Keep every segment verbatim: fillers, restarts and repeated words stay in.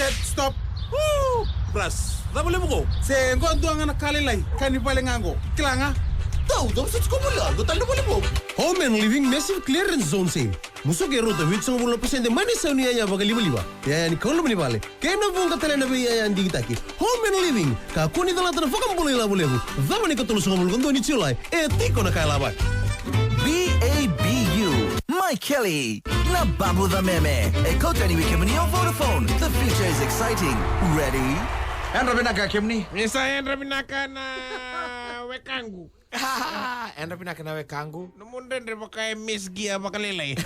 Set, stop. Woo! Ras, cava levu qo? Se qo dua ga na ka lailai, ka ni vale ga qo. Kila ga. Tau, dou sa tiko bula, dou tale na vale qo. Home and Living Massive Clearance Zone Sale. Musuki e rauta vitusagavulu na pasede mai na isau ni yaya vakalivaliva, yaya ni kaula mani vale, kei na vuqa tale na veiyaya digitaki. Home and Living, kakua ni calata na vakabula ilavo levu. Cava ni ikatolusagavulu ka dua ni Julai, e tiko na ka e lavaki. B A B U, Mai Kelly, na Babu the Meme. E kauta yani vei kemuni o Vodafone. The future is exciting. Ready? Yadra vinaka kemuni. Ni sa yadra vinaka na wekaqu. Yadra vinaka na wekaqu. Nomu dredre vaka e Miss Gear vakalailai.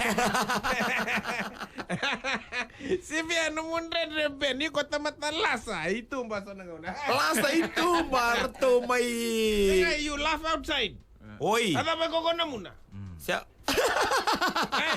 Sivia, nomu dredre Ben, iko tamata lasa i tuba so na gauna. Lasa i tuba, ratou mai. Sega, you laugh outside. Oi. A cava e koko na muna? Sega. Eh?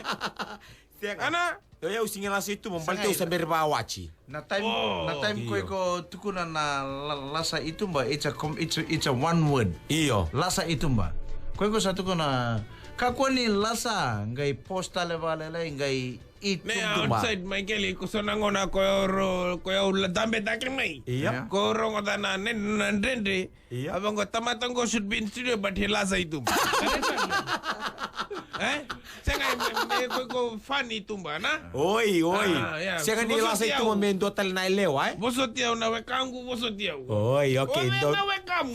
Sega. Ana? Io, au sega ni lasa i tuba, baleta au sa bera ni vakawati. Na time, oh, na time ko iko tukuna na la-, lasa i tuba, it's a com-, it's a, it's a one word. Io. Lasa i tuba. Ko iko sa tukuna, kakua ni lasa, qai pause tale vakalailai, qai i tuba. Outside, Mai Kelly, ko so na gauna ko au ro-, ko au la dabe take mai. Io. Ko au rogoca na, na, na dredre. Io. A vaqo, tamata qo should be in studio, but he lasa i tuba. Eh? Sega, me, me, ko, ko funny i tuba, na? Oi, oi. Ah, yeah. Sega ni lasa i tuba me dua tale na yalewa, eh? Vosoti au na wekaqu, vosoti au. Oi, okay. O cei na wekamu?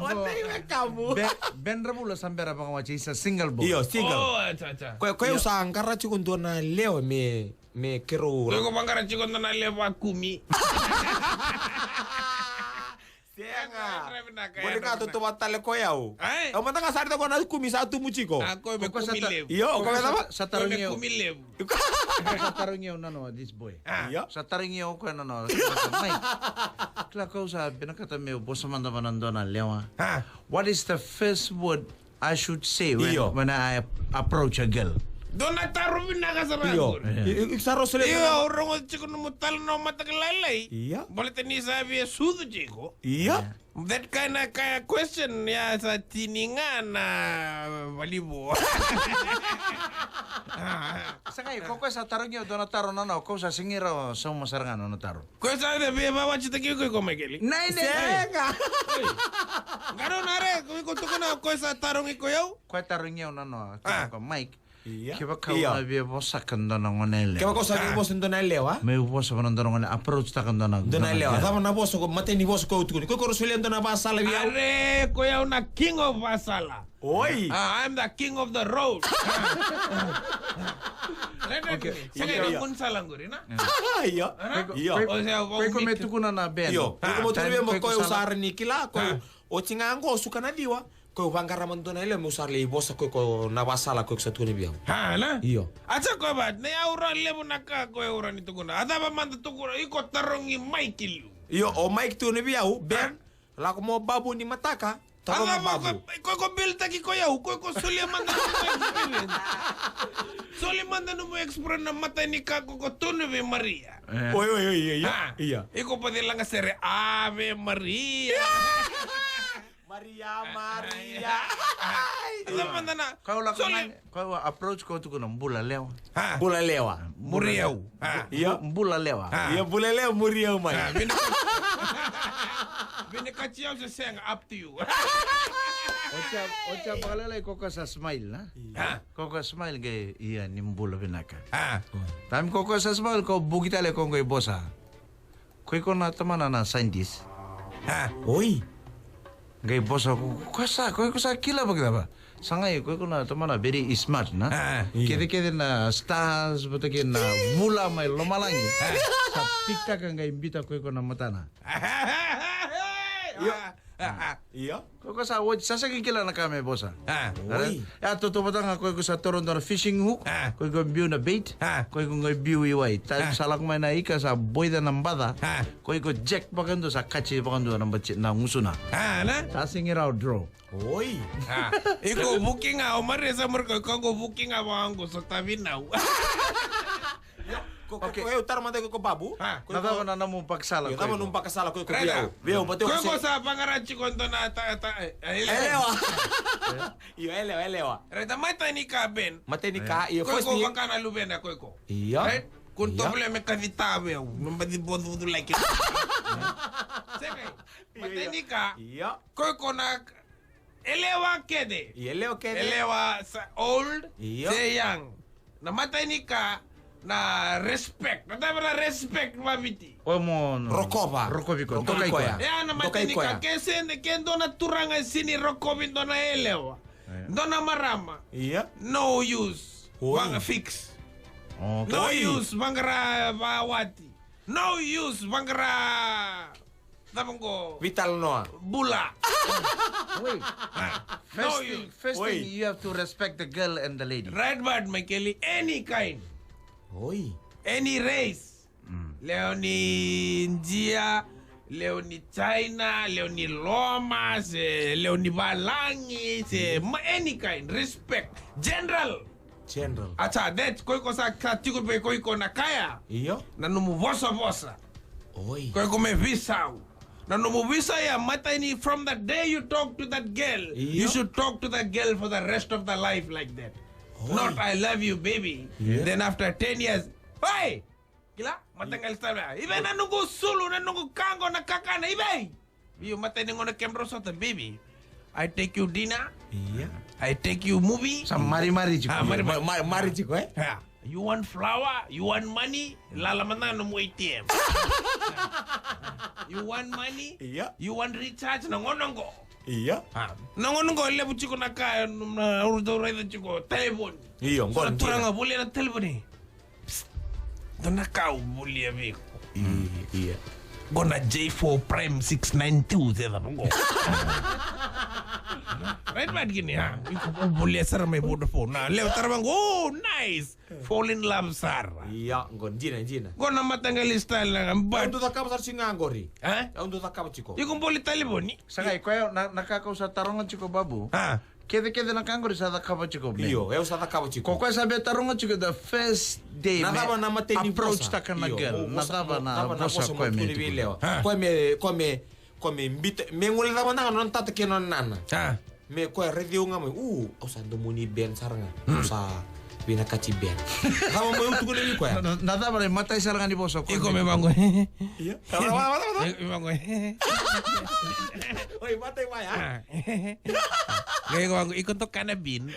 O cei wekamu? Ben, Ben Ravula sa bera vakawati, he's a single boy. Io, single. Oh, acha, acha. Ko, ko au sa qara tiko dua na yalewa me Me keirau. Ko iko vaqara tiko dua na yalewa kumi. Sega. Qori ga totovata tale ko yau. Ai. Au mada ga sa raica ko na kumi sa tubu tiko. A, ko me kumi levu. Io, ko me cava? Sa tarogi au. Ko me kumi levu. Sa tarogi au nanoa, this boy. Io. Sa tarogi au ko nanoa. Mai. Kila, ko sa vinakata meu vosa mada vua na dua na yalewa. What is the first word I should say when, io, when I ap-, approach a girl? Dua na taro vinaka sara qori. Io. I, i, sa rau solia. Io, au rogoca tiko nomu talanoa mataka lailai. Io. Baleta ni sa via sucu tiko. Io. That kind of, kind of question, ya sa tini ga na valivo. Sa qai, ko koya sa tarogi au dua na taro, nanoa, ko sa sega ni rawa sauma sara ga na nona taro. Ko sa via vakawatitaki iko, iko Mai Kelly? Nai, nai. Sega. Oi. Qarauna re, ko iko tukuna ko sa tarogi ko yau? Ko tarogi au nanoa, ko Mike. Io. Kevaka au na via vosaka dua na gone yalewa. Kevaka au sa via vosa dua na yalewa? Meu vosa vua na dua na gone, approach taka dua na, dua na yalewa. Cava na vosa ko, matai ni vosa ko tukuni? Ko iko solia dua na vasala vei au? Are, ko yau na king of vasala. Oi. Ah, I'm the king of the road. Right, right. Okay. Sega ni gun sala qori, na? Io. Io. Ko iko me tukuna na Ben. Io. Ko iko me tukuna na Ben, ko iko sa ra ni kila, ko oti ga qo suka na liwa. Ko vaqara mada dua na yalewa, meu sa lai vosa ko iko na vasala ko iko sa tukuna vei au. Ha, na? Io. A sa ko va, ni au ra levu na ka ko au ra ni tukuna. A cava mada tukuna, iko tarogi Mike liu. Io, o Mike tukuna vei au, Ben. Lako mo babu ni mataka, taro na babu. Ko, ko, ko build taki ko yau, ko, ko solia mada nomu experience. Solia mada nomu experience na matai ni ka ko, ko tukuna vei Maria. Eh. Oi, oi, oi, oi, oi. Ha. Io. Iko baci laga sere, Ave Maria. Maria, Maria. Ai. Io mada na. Ko lako solia. Ko approach ko tukuna bula lewa. Ha. Bula lewa. Muri au. Ha. Io. Bula lewa. Ha. Io, bula lewa, muri au mai. Ha, vini ka-, vini ka ti au se sega, up to you. Oti ya, oti ya vakalailai ko koya sa smile, na? Ha. Ko koya smile qai, ia, ni bula vinaka. Ha. Taimi ko koya sa smile, ko buki tale ko qai vosa. Ko iko na tamana na scientist. Ha. Oi. Qai vosa ko, ko sa, ko iko sa kila vakacava? Sa qai, ko iko na tamana very smart, na? Ha, io. Kece, kece na stars, vata kei na vula mai lomalagi. Ha. Sa pick taka qai biuta ko iko na matana. Io. Ha, ha. Io. Ko iko sa oti, sa sega ni kila na ka me vosa. Ha. Oi. Ya, tautauvata ga ko iko sa toro dua na fishing hook. Ha. Ko iko biu na bait. Ha. Ko iko qai biu i wai. Taimi sa lako mai na ika sa boica na baca. Ha. Ko iko jack vakadua, sa catch vakadua na baci, na gusuna. Ha, na? Sa sega ni rawa draw. Oi. Ha. Iko vuki ga, o Maria sa muri ko, ko vuki ga vaqo, so tavi nau. Io, ko, ko, okay. Ko, eu taro mada ko, ko babu. Ha. Ko, na cava na nomu vakasala, io, ko cava nomu vakasala ko, ko vei au? Vei au, vata ko, ko sa vaqara tiko dua na ta, ta, e, e, yalewa. Io, yalewa, yalewa. Right, a matai ni ka, Ben. Matai ni ka, io, ko, first ko ni vaka na luvena ko, ko. Io. Right? Ko ni tovolea me kaci tawe au. Me baci bocubocu like. Sega. Matai ni ka. Ia. Ko iko na yalewa kece. Yalewa kece. Yalewa sa old. Ia. Se young. Na matai ni ka na respect. Na tava na respect vaviti. O mo no. Rokova. Rokovi ko. Rokovi koya. Ya na matai ni ka ke se ke dua na turaga sini rokovi dua na yalewa. Ia. Dua na marama. Ia. No use. Oi. Vanga fix. Okay. No use. Vanga ra vawati. No use. Vanga ra Cava qo? Vital noa. Bula. Wait. No, first thing, you first thing, you have to respect the girl and the lady. Right, but Michael, any kind. Oi. Any race. Mm. Lewe ni India, lewe ni China, lewe ni Roma, se lewe ni valagi, se ma-, any kind. Respect. General. General. Acha, that, ko iko sa ka tiko vei ko iko na kaya. Io. Na nomu vosavosa. Oi. Ko iko me visau. Na nomu visa ya, matai ni, from the day you talk to that girl, io, you should talk to that girl for the rest of the life like that. Oi. Not "I love you, baby." Io. Then after ten years, hey! Kila, mataqali style ya. Ibe na noqu sulu, na noqu ka qo, na kakana, ibe. Io, matai ni gauna kemudrau sota, baby. I take you dinner. Ia. I take you movie. Sa marimari tiko. Ah, marimari. Ma-, ma-, mari tiko, eh? Yeah. You want flower? You want money? Lala mada nomu A T M. You want money? Ia. You want recharge? Na gauna qo. Ia. Ah. Na gauna qo levu tiko na ka, na, au raica tiko telefoni. Io, qo na turaga volia na telefoni. Psst. Dua na ka au volia vei iko. I, ia. Qo na J four Prime six nine two, se cava qo. Right, but kini, ha? Iko volia sara mai Vodafone. Na lewe tara vaqo, oh, nice. Fall in love sara. Ia, qo dina, dina. Qo na mataqali style na, but au dau cakava sara tiko ga qori. Ha? Au dau cakava tiko. Iko boli talevoni? Sa qai koya na, na ka kau sa taroga tiko, Babu. Ha? Kece, kece na ka qori sa cakava tiko, man. Io, au sa cakava tiko. Ko koya sa via taroga tiko the first day na me cava na mateni approach vosa taka na girl. Io, na vosa, cava na vosa koya me tukuna vei lewa. Ha. Koya me, koya me, koya me bita, me gole cava na nona tata kei nona nana. Ha. Me koya raici au ga mai, u, au sa domoni Ben sara ga. Hmm. Au sa vinakati Ben. Cava mai au tukuna vei koya? Na, na, na cava na imatai sara ga ni vosa koya? Iko me vaqo. Ia. Cava, cava, cava, cava? Iko me vaqo. Oi, matai mai, a? Ah. Qai iko vaqo, iko dau kana bin.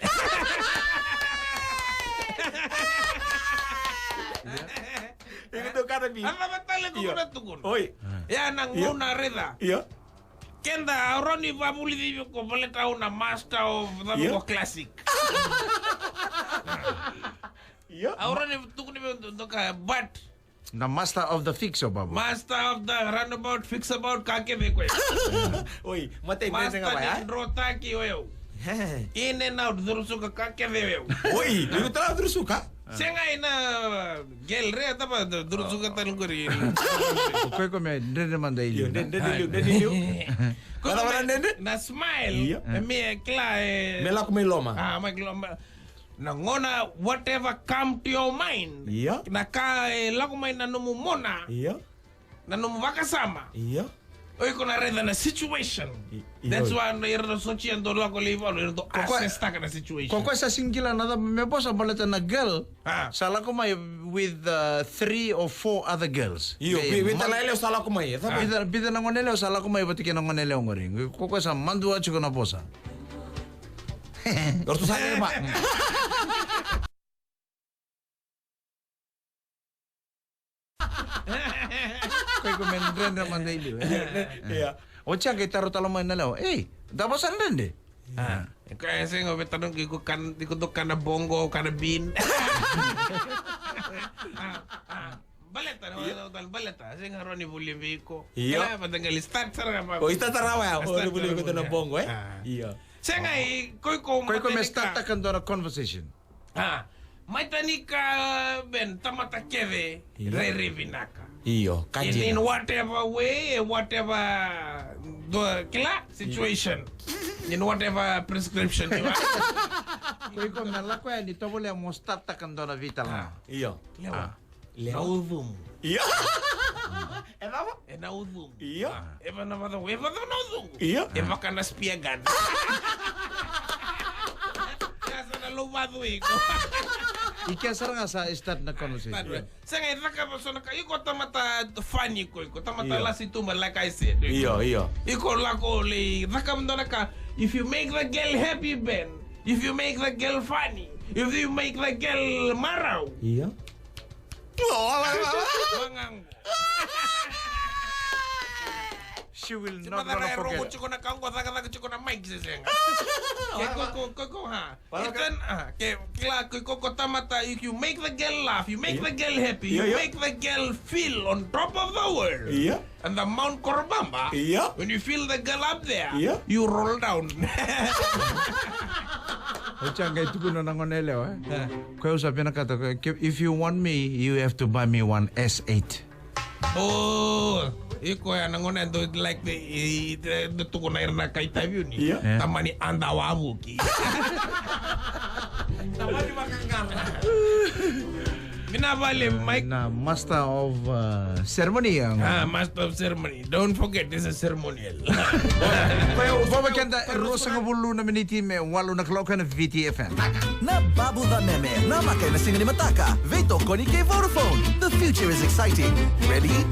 Iko dau kana bin. A cava tale ko na tukuna? Oi. Ia na gauna raica. Ia. Keda au rawa ni vavulici iko baleta au na master of cava ko classic. Ia. Au rawa ni tukuna vei iko dua ka, but Na master of the fix, o Babu. Master of the roundabout, fix about, ka kece koya. Oi, matai, master ni drotaki o yau. He. In and out, curu suka, ka kece o yau. Oi, ni tara curu suka? Sega ina gel re, taba curu suka tale qori. Koya ko me dredre mada i liu. Io, dredre liu, dredre liu. Koya ko me na smile. Io. E me kila e. Me lako mai loma. Ah, mai loma. Na gauna whatever come to your mind. Io. Na ka e lako mai na nomu mona. Io. Na nomu vakasama. Io. O iko na raica na situation. I-, io. That's why na ira na sotia dau lako lai valu, ira dau assess-taka na situation. Ko koya sa sega ni kila na cava me vosa baleta na girl. Ah. Sa lako mai with, uh, three or four other girls. Io, vi-, vica na yalewa sa lako mai, e cava? Vica, vica na gone yalewa sa lako mai vata kei na gone yalewa qori. Ko koya sa madua tiko na vosa. O ratou sa leva. Koya ko me dredre mada i liu, e? Ia. O tia qai taro tale mai na lewa. Ei, cava sa dredre? Ah, e koya e sega vei tano qi ko kan, qi ko dau kana boqo, kana bin. Ah, ah. Baleta, na wala tale baleta. Sega rawa ni volia vei iko. Io. Kila, vata qali start sara ga. O, start sara ga, o, ni volia vei iko na boqo, e? Ah. Io. Sega i, ko iko, ko iko me start-taka dua na conversation. Ah, matai ni ka, Ben, tamata kece, io, rairai vinaka. Io, ka dina. In, in whatever way, whatever, the, kila, situation. In whatever prescription, kila. Ko iko me lako yani, tovolea mo start-taka dua na veitalanoa. Ah. Io. Lewa. Ah. Lewa. Na ucumu. Io. E cava? E na ucumu. Io. Ah. E vaka na vacau, e vaka na ucumu. Io. E vaka na spear gun. Ia sa na lauvacu iko. I kea sara ga sa start na conversation. Start, right? Sega, e cakava so na ka, iko tamata funny iko, iko tamata lasi tuba, like I said. Io, io. Iko lako lai cakava dua na ka, if you make the girl happy, Ben, if you make the girl funny, if you make the girl marau. Io. Vagagu. She will not gonna forget. Tiko na ka oqo, cakacaka tiko na mic, se sega. Ke ko, ko, ko, ko, ha. Ethan, ah, ke kila ko iko ko tamata, if you make the girl laugh, you make the girl happy, you make the girl feel on top of the world. Io. And the Mount Korobamba, when you feel the girl up there, you roll down. Oti a qai tukuna na gone yalewa, e? Ko au sa vinakata, ko, ke, if you want me, you have to buy me one S eight. Oh, iko ya na gone do like the, i, the, the tukuna ira na kai taviuni. Io. Tamani anda wavuki. Tamani makakala. Vinaka vakalevu, Mike. Na master of, uh, ceremony, ya. Ah, master of ceremony. Don't forget, this is ceremonial. Vava keda, ruasagavulu na miniti me walu na kaloko ena V T F M. Na Babu Cameme, namaka ena siga ni mataka. Veitokoni kei Vodafone. The future is exciting. Ready?